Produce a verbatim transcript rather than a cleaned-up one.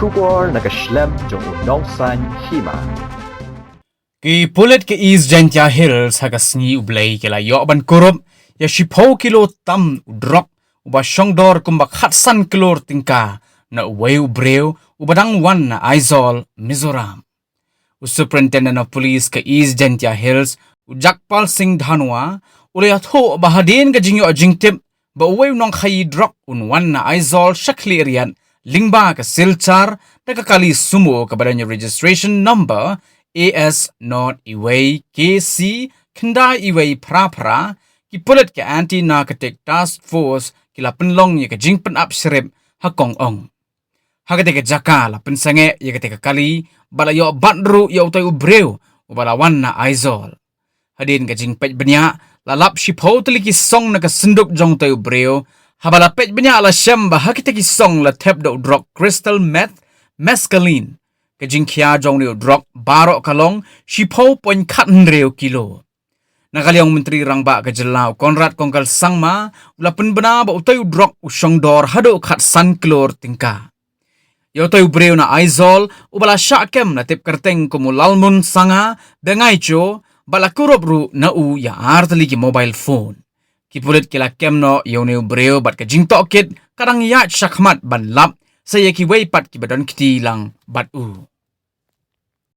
khubor na ka shlem jong u nongsaiñ hima. Ki pulit ka East Jaintia Hills ha ka sngi U Blei ki la ïoh ban kurup ïa shiphew kilo tam u drok uba shongdor kumba khatsan klur tyngka na uwei u briew uba dang wan na Aizawl, Mizoram. U Superintendent of Police ka East Jaintia Hills, u Jagpal Singh Dhanwa, u la ïathuh ba hadien ka jingïoh jingtip ba uwei u nongkhaïi drok un wan na Aizawl sha Khliehriat lyngba ka Silchar da ka kali sumo kaba don ïa registration number A S not iwei K C khyndai iwei phra phra, ki pulit ka Anti Narcotic Task Force ki la pynlong ïa ka jingpynap shrip ha Kong Ong. Ha katei ka jaka la pynsangeh ïa katei ka kali bad la ïoh bat ruh ïa utei u briew uba la wan na Aizawl. Hadien ka jingpeit bniah, la lap shiphew tylli ki song na ka synduk jong utei u briew. Haba la peit bniah la shem ba ha kitei ki song la thep da u drok crystal meth, mescaline. Ka jingkhia jong une u drok baroh ka long shiphew point khathynriew kilo. Na ka liang u Myntri Rangbah ka jylla u Conrad Kongkal Sangma u la pynbna ba utei u drok u shongdor haduh khatsan klur tyngka. Ïa utei u briew na Aizawl uba la shah kem la tip kyrteng kum u Lalmun Sanga Bengaicho bad la kurup ruh na u ïa ar tylli ki mobile phone. Ki pulit ki la kem noh ïa une u briew bad ka jingtohkit ka dang ïaid shakhmat ban lap sa ïa kiwei pat kiba don kti lang bad u.